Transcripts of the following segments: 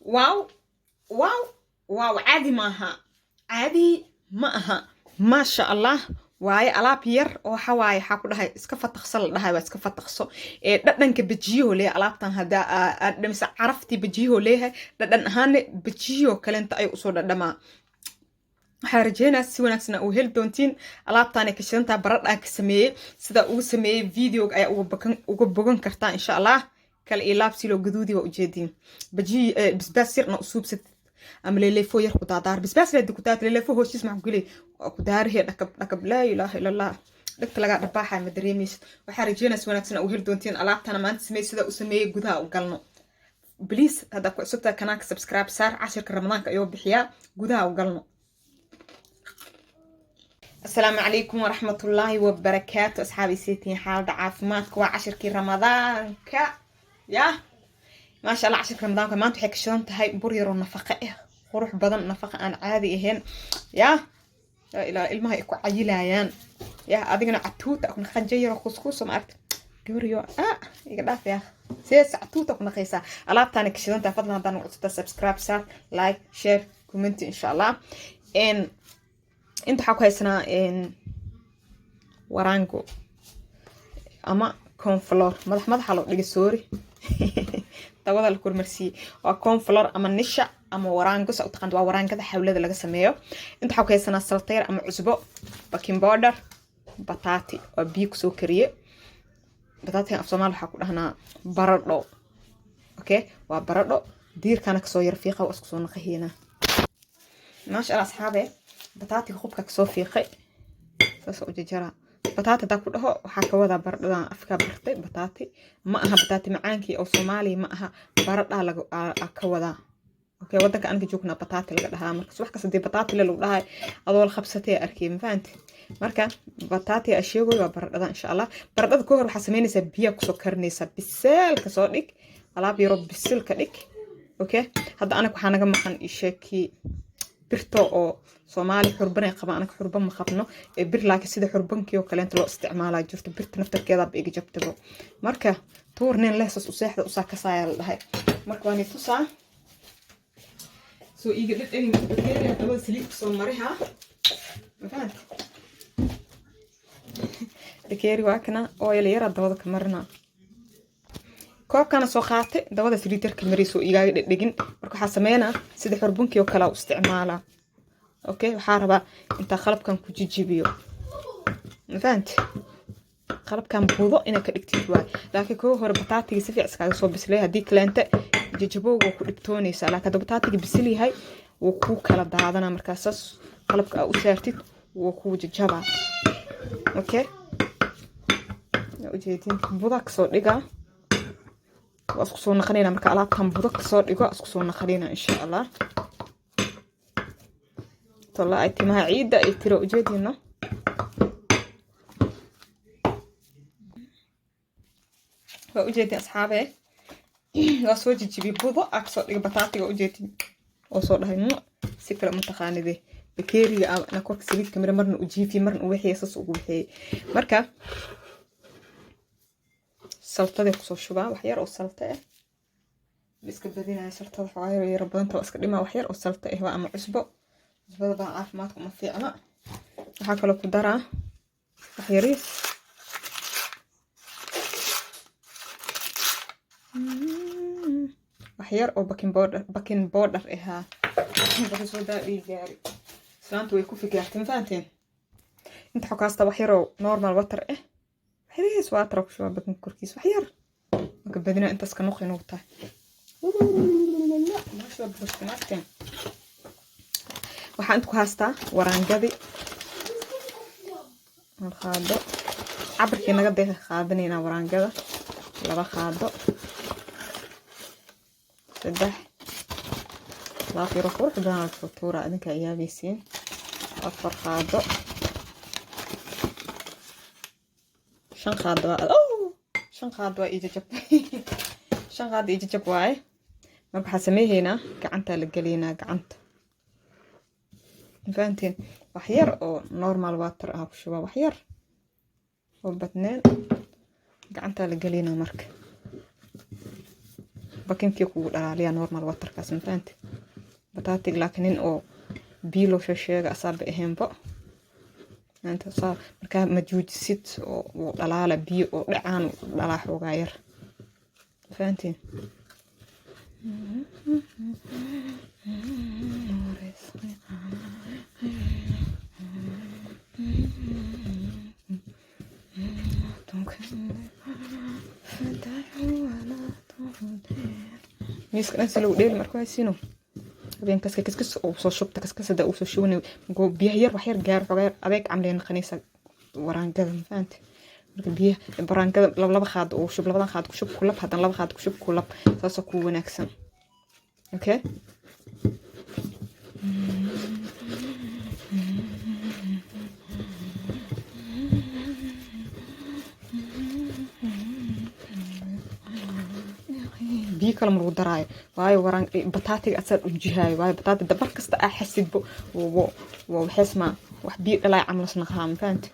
Wow, wow, wow! Caadi maaha, caadi ma aha. Maasha Allah waaye. Alaab yar oo waxa waaye, waxaa ku dhahay iska fataqso la dhahay, waa iska fataqso. Ee dhadhanka bajiyuhu leeyahay alaabtan, haddaa aad dhamisa, caraftii bajiyuhu leeyahay, dhadhan ahaanna bajiyuhu kaleenta ayuu usoo dhadhamaa. Waxaa rajeynaa si wanaagsan uu heli doontiin. Alaabtaanay ka shidantaa, baradhaan ka sameeyey. Sidaa ugu sameeyey videoga ayaa uga bogan kartaa, insha Allah. Kale iyo laab siloo gaduudi waa ujeediin. Bajiyi basbaas yarna usuubsatid ama leeleefo yar ku daadaar. Basbaas leedi ku daad, leeleefo hooshiis maxaa ku gelay, waa ku daarihee. Dhakab dhakab, laa ilaaha ila Allah, dhegta lagaa dharbaaxaya, ma dareemaysid. Waxaa rajeynaa si wanaagsan uu heli doontiin. Alaabtana maanta sameeyey, sidaa u sameeyey gudaha u galno. Please, haddaa ku cusubtahay kanaanka, subscribe saar. Cashirka Ramadaanka ayuu bixiyaa. Gudaha u galno. Asalaamu calaykum waraxmatullaahi wabarakaatu, asxaabi. Seetiin xaalada caafimaadka? Waa cashirkii Ramadaanka. Ya maasha Allah, cashirka Ramadaanka maanta waxay ka shidan tahay bur yaroo nafaqo ah, qurux badan, nafaqa aan caadi ahayn. Ya yaa ilaa ilmaha ay ku cayilayaan, ya adigana catuuta ku qanja yaroo kuskuuso, ma aragta gabaryo? Ah, iga dhaaf ya, sees catuuta ku naqaysaa. Alaabtaana ka shidan tahay. Fadlan, haddaan cusubta, subscribe saar, like, share, comment, insha Allah. Inta waxaa ku haysanaa warango ama cornflour. Madax madaxa loo dhigay, sorry, dabada la kormarsiiyey. Waa cornflour ama nisha ama warango sa u taqaanta. Waa waraangada xawlada laga sameeyo. Inta waxaa ku haysanaa saltayr ama cusbo, baking powder, bataati waa biyo kusoo kariye. Bataatigan af Soomaali waxaa ku dhahnaa baradho. Okay, waa baradho. Diirkana kasoo yar fiiqa, waa isku soo naqahiinaa. Maasha Allah, asxaabe, bataatiga qubka kasoo fiiqay, saas u jajaraa. Bataati hadaa ku dhaho, waxaa ka wadaa baradhadan afkaa bartay. Bataati ma aha bataati macaankii oo Soomaaliya ma aha, baradhaa laga ka wadaa. Okay, wadanka anka joognaa bataati laga dhahaa. Marka subax kasta dee bataati le lagu dhahay, adoo la qabsatay arkay, ma fahanti? Marka bataati aa sheegoy waa baradhada, insha Allah. Baradhada ka hor waxaa sameynaysaa biyaa kusoo karinaysaa, biseelka soo dhig, alaab yaroo bisilka dhig. Okay, hadda anaga waxaa naga maqan isheekii birto oo Soomaali xurban ay qabaan, anaga xurban ma qabno ee bir, laakiin sida xurbankii oo kaleenta loo isticmaalaa jirto. Birta naftarkeedaaba iga jabtabo. Marka tuur nin lehsas u seexda usaa kasaaya la dhahay. Marka waan tusaa soo iiga dhadhanin bakeeriga dabada saliid kusoo mariha, ma fahanti? Bakeeri waa kana, oil yara dabada ka marina. Koobkana soo qaatay, dabada saliid yarka mariyso, igaaga dhedhegin. Marka waxaa sameynaa sida xurbunkii oo kale u isticmaalaa. Okay, waxaa rabaa intaa qalabkan ku jijibiyo, ma fahanti? Qalabkan budo inaad ka dhigtid waay, laakiin koo hore bataatiga si fiican iskaaga soo bislay. Haddii kaleente jajabowga waa ku dhibtoonaysaa, laakiin hadduu bataatiga bisil yahay, wuu kuu kala daadanaa. Markaa saas qalabka aa u saartid, wuu kuu jajabaa. Okay, ujeedin, buda kasoo dhigaa, waa isku soo naqanayna. Marka alaabtan budo kasoo dhigo, isku soo naqanayna, insha Allah. Tolla ay timaha ciidda ay tiro, ujeedino. Waa ujeedin, asxaabe, waa soo jijibi, budo aa kasoo dhiga bataatiga, ujeedin oo soo dhahay si kale uma taqaanide. Bakeeriga na korka saliid kamira, marna u jiifi, marna u wixii sas ugu wixiyey. Marka saltadii kusoo shubaa, wax yar oo salta ah. Iska badinaya saltada, xogaa yar yar badanta waa iska dhimaa. Wax yar oo salta ah waa ama cusbo. Cusbada baa caafimaadka uma fiicna. Waxaa kaloo ku daraa wax yariis wax yar oo baking powder, baking powder ahaa soo daadhii gaari. Islaantu way ku figaartay, ma fahanteen? Inta xokaasta wax yaroo normal water ah, wax yariis water ku shubaa bakin korkiisa, wax yar marka badina intaas ka noqi inuu tahay. Waxaa inta ku haystaa waraangadii, hal qaado cabirkii naga deeqa qaadanaynaa. Waraangada 2 qaado, 3 laaf yaro qurux badan aa soo tuuraa, idinka iyaabaysiin. 4 qaado, 5 qaado waa, 5 qaado waa ijajab, 5 qaado ijajab waaye. Marka waxaa sameehaynaa gacantaa la gelaynaa gacanta, fahanteen? Wax yar oo normal water ah ku shubaa, wax yar oo badneen, gacantaa la gelaynaa. Marka Bakinkii kugu dhalaaliyaa normal waterkaas, ma fahanti? Bataatiga laakiin nin oo biyo loo sheega asaaba ahaynba. Saa markaa ma juujisid oo wuu dhalaala, biyo oo dhacaan dhalaa xoogaa yar, ma fahantiin? Miiska dhan si lagu dheeli marka haysiino habeenkaas kaskas oo soo shubta. Kaskas hada uu soo shubanay, biyaha yar wax yar gaar, xoogaa yar adeeg camal naqanaysa waraangada, ma fahanti? Marka biyaha baraangada laba laba qaad oo shub, labadan qaad ku shub, kulab, haddana laba qaad ku shub, kulab, saasoo kuu wanaagsan. Okay, biyo kale ma lagu daraayo, waayo waraan bataatiga asaa dhunjihaayo, waayo bataati dabar kasta aa xasidbo waxeesma wax biyo dhalaay camalas naqaa, ma fahanti?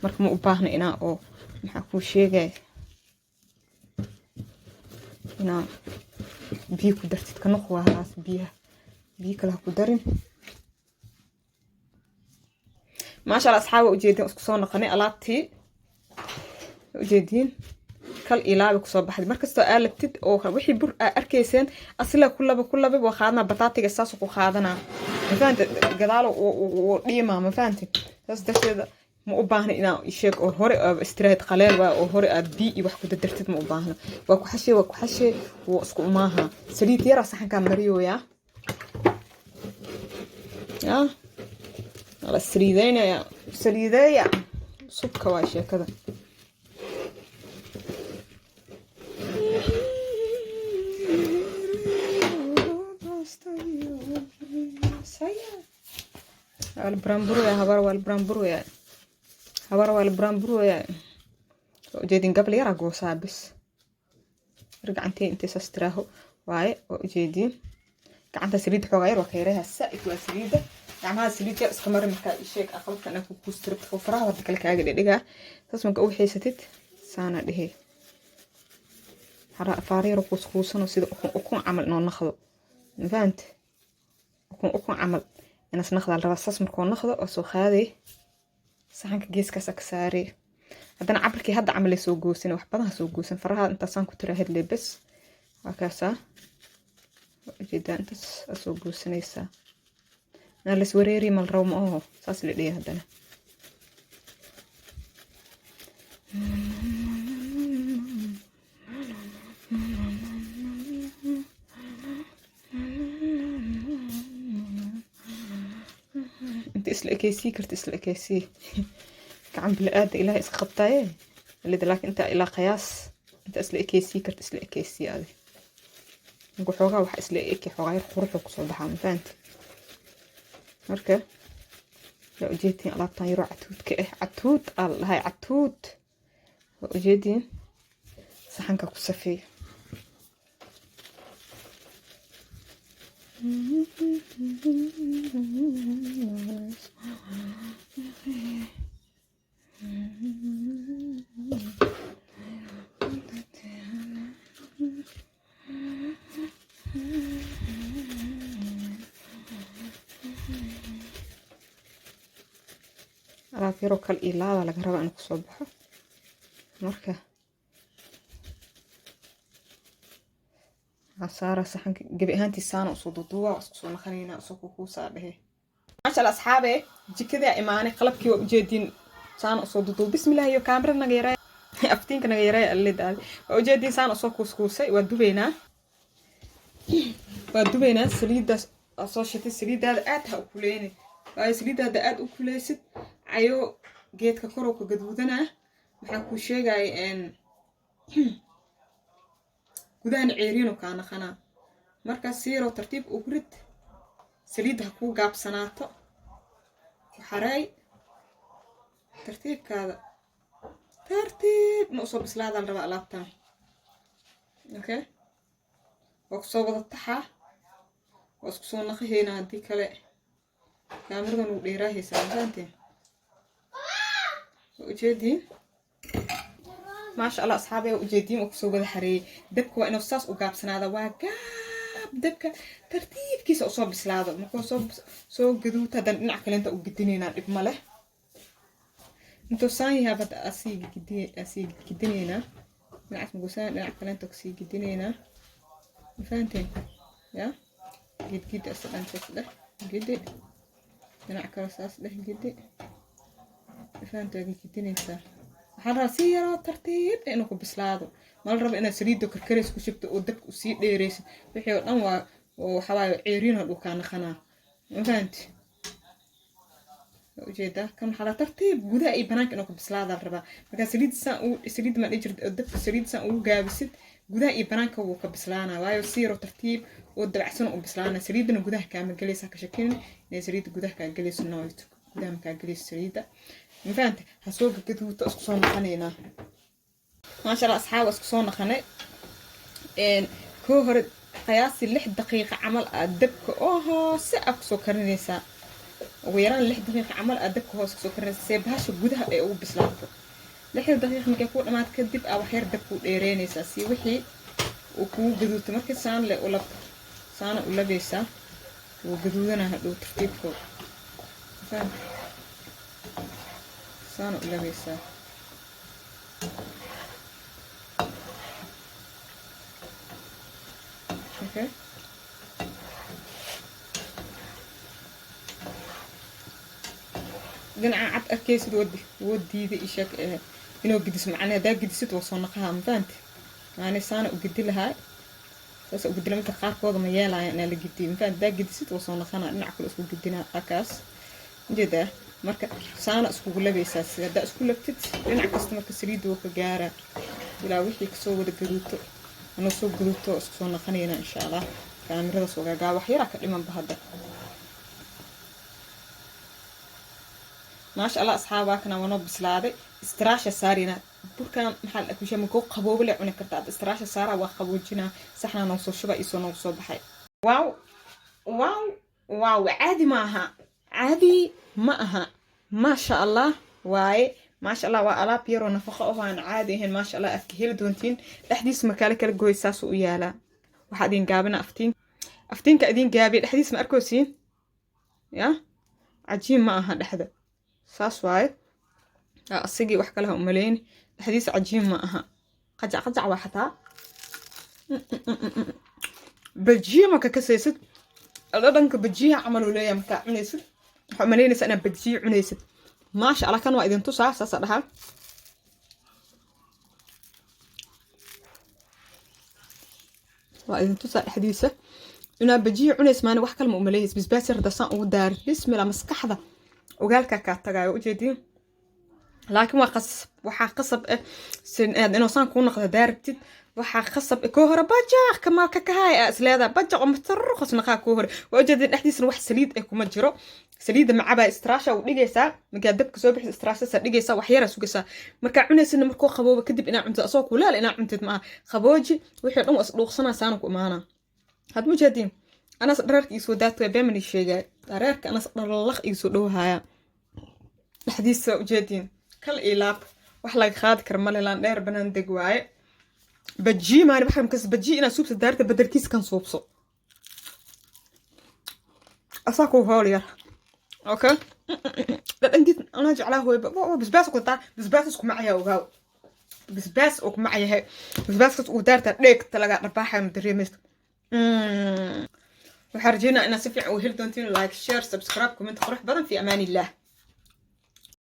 Marka ma u baahna inaa oo maxaa kuu sheegaya inaa biyo ku dartid. Ka noq waa halaas biyaha, biyo kale ha ku darin. Maasha Allah, asxaaba, ujeedin isku soo noqonay. Alaabtii ujeediin kal ilaabi kusoo baxday. Markastoo aa labtid oo wixii bur aa arkayseen asila ku laba ku laba waa qaadanaa. Bataatiga saas ku qaadanaa, ma fahanti? Gadaal wuu dhiimaa, ma fahanti? Saas darteeda ma u baahna inaa sheeg oo hore istiraahid qaleel waa oo hore aad biyo iyo wax ku dadartid, ma u baahna. Waa ku xashee, waa ku xashee, wuu isku umaaha. Saliid yaraa saxankaa mariyooyaa, ya la saliideynaya, saliideeya subka waa sheekada. Waa la buraanburaya habar, waa la buraanburaya habar, waa la buraanburaya. Ujeedin gabal yaraa goosaa bis mar gacantee intay saas tiraaho waaye. Waa ujeediin gacanta saliid xoogaa yar waa ka yareeha saaid waa saliida. Gacmaha saliid yar iska mari markaa isheeg aqalka inaa ku kuustirabto, faraha wada kale kaaga dhedhigaa. Saas marka u haysatid saana dhehe faara yar kuuskuusano, sida ukun ukun camal inoo naqdo, ma fahamte? Ukun ukun camal inas naqdaa la rabaa. Saas markoo naqdo oo soo qaaday, saxanka geeskaasa ka saarey. Haddana cabirkii hadda camal ay soo goosan, wax badan ha soo goosan. Faraha intaasaan ku tiraahid le bes, waa kaasaa. Waa ujeedaa, intaas aa soo goosanaysaa. Naa las wareeri mal rabo, ma aho saas la dhihi haddana. Inta isla ekeysii karta isla ekeysii. Gacan bili-aada Ilaahay iska qabtaaye lida, laakiin inta ilaa qiyaas inta isla ekeysii karta isla ekeysii adi. Marka xoogaa waxa isla eke xoogaa yar quruxu kusoo baxaa, ma fahanti? Marka waa ujeedtiin alaabtan yaroo catuudka ah, catuud aa la dhahay, catuud waa ujeediin. Saxanka ku safeey. Alaab yaroo kal iyo laaba laga rabaa inuu kusoo baxo. Marka waxaa saara saxanka gebi ahaantii saana usoo duduuba, waa isku soo naqanaynaa usoo kukuusaa dhehe. Maasha Allah, asxaabe, jikadaa imaanay. Qalabkii waa ujeediin, saana usoo duduub. Bismillah, iyo kaamirada naga yaray, aftiinka naga yaray alidaadi. Waa ujeediin, saana usoo kuuskuusay. Waa dubaynaa, waa dubaynaa. Saliiddaas aa soo shitay, saliiddaada aad ha u kuleyni, waayo saliiddaada aad u kuleysid cayo geedka korow ka gaduudanaa. Maxaa kuu sheegaya? Gudahana ceeriino kaa naqanaa. Markaas siiroo tartiib ugu rid, saliidda ha kuu gaabsanaato, ku xareey tartiibkaada, tartiib ma usoo bislaadaa la rabaa alaabtan. Okay, waa kusoo wada taxaa, waa isku soo naqahaynaa. Haddii kale kaamiradan ugu dheeraahaysaa, mafahanteen? Waa ujeediin. Maasha Allah, asxaabay, ujeediin oo kusoo wada xareeyey. Dabka waa inuu saas u gaabsanaada, waa gaab dabka, tartiibkiisa usoo bislaado. Markuu soo gaduuta, haddana dhinac kalenta u gedinaynaa, dhib ma leh. Intuu saan yahay bada asii gedinaynaa dhinacaas mugusaan, dhinac kalenta kusii gedinaynaa. Ma fahanteen? Ya gidgidi asa dhan, saas dheh, gidi dhinac kale, saas dheh, gidi. Ma fahanteen? Waa gidinaysaa. Waxaa la rabaa si yaroo tartiib inuu ku bislaado. Ma la rabo inaad saliidda karkarays ku shubto oo dabka usii dheeraysid. Wixii oo dhan waa waxawaaye ceeriin dhuu kaa naqanaa. Ma fahanti? Waa ujeedaa kan. Waxaa la tartiib gudaha iyo banaanka inuu ku bislaada la rabaa. Markaa saliid saan ugu saliid ma dhihi jirta oo dabka saliid saan ugu gaabisid, gudaha iyo banaanka wuu ka bislaanaa, waayo si yaroo tartiib oo dabacsan u bislaanaa. Saliiddana gudaha kaama gelaysa, ka shakinin inay saliidda gudaha kaa gelayso. Nooyto, gudaha makaa gelayso saliidda. Ma fahante? Ha soo gagaduuto, isku soo naqanaynaa. Maasha Allah, asxaab, isku soo naqanay. Koo hore qiyaasii 6 daqiiqa camal aad dabka oo hoose aad kusoo karinaysaa. Ugu yaraan 6 daqiiqa camal aad dabka hoose kusoo karinaysaa, see bahasha gudaha ay ugu bislaato. 6da daqiiqa markay kuu dhamaad kadib, aa waxyar dabka u dheereynaysaa si wixii uu kugu gaduuto. Markii saan le ulab, saana u labaysaa, wuu gaduudanaa hadhow tartiibkood. Faham? Saana u labaysaa. Okay, dhinaca cad arkaysid wadi woo diiday isheeg inuu gediso. Macnaa haddaa gedisid waa soo naqaha. Ma fahanti? Maani saana u gedi lahaa, saasa u gedila. Marka qaarkooda ma yeelaya inaa la gediyo. Ma fahanti? Haddaa gedisid waa soo naqanaa, dhinaca kale isku gedinaa akaas. Ujeedaa? Marka saana iskugu labaysaa. Si haddaa isku labtid dhinac kasta, marka saliidda wuu ka gaaraa ilaa wixii kasoo wada gaduuto. Anuu soo gaduuto isku soo naqanayna, insha Allah. Kaamirada soo gaagaa, wax yaraa ka dhimanba hadda. Maasha Allah, asxaabaa, kana waa noo bislaaday. Istiraasha saarina burkan. Maxaa la kushaa makoo qaboobo le cuni kartaa. Istiraasha saaraa, waa qaboojinaa, saxnaa noo soo shuba, isoo noogu soo baxay. Wow, wow, wow! Caadi ma aha, caadi ma aha. Maasha Allah waaye, maasha Allah. Waa alaab yaroo nafaqo oo aan caadi ahayn. Maasha Allah, aad ka heli doontiin. Dhexdiisa markaale kala gooy, saasuu u yaalaa. Waxaa idin gaabina aftiin, aftiinka idin gaabiya. Dhexdiisa ma arkoosiin? Ya cajiin ma aha dhexda, saas waaye. Asigii wax kale ha umaleyni. Dhexdiisa cajiin ma aha, qajac qajac waa. Xataa bajiya marka kasaysid, dhadhanka bajiyaha camal uu leeyahay. Markaa cunaysid, waxaa umaleynaysaa inaad bajiyo cunaysid. Maasha Allah, kan waa idin tusaa, saasa dhahaa. Waa idin tusaa dhexdiisa inaad bajiyo cunays maani, wax kale ma umaleynaysa. Bisbaas yar dasaan ugu daarid, bismillah, maskaxda ogaalkaa kaa tagaayo. Ujeediin? Laakiin waa qasab, waxaa qasab ah inuu saan kuu noqdo daarabtid. Waxaa qasab koo hore bajaq kama kakahay aa isleedahay, bajaq oo matarruqas naqaa koo hore. Waa ujeedin, dhexdiisana wax saliid ah kuma jiro. Saliidda macabaa istraasha u dhigaysaa. Markaa dabka soo bixisa, istraashasa dhigaysaa, wax yaraa sugaysaa. Markaa cunaysidna, markuu qabooba kadib inaa cuntid, asoo kulaal inaa cuntid maaha. Qabooji, wixii dhan waa isdhuuqsanaa, saana ku imaanaa. Had ma jeediin? Anas dhareerka iisoo daataya, beemani sheegay. Dhareerka anas dharlaq iisoo dhowhaya. Dhexdiisa ujeediin, kal iyo laab, wax laga qaadi kara male. Laan dheer banaan deg waaye. Bajiye maani waxa makas bajiye inaad suubsa daarta bedelkiis kan suubso, asaa ku hool yar. Okay, dhadhankiis anaa jeclaa. Hooy, basbaas ku taa, basbaas isku macayaa. Ogaaw, basbaas oo ku macayahay. Basbaaskaas uu daarta dheegta laga dharbaaxaya, ma dareemaysa. Waxaan rajeynaa inaad si fiican u heli doontiin. Like, share, subscribe, comment qurux badan. Fi amaan illah.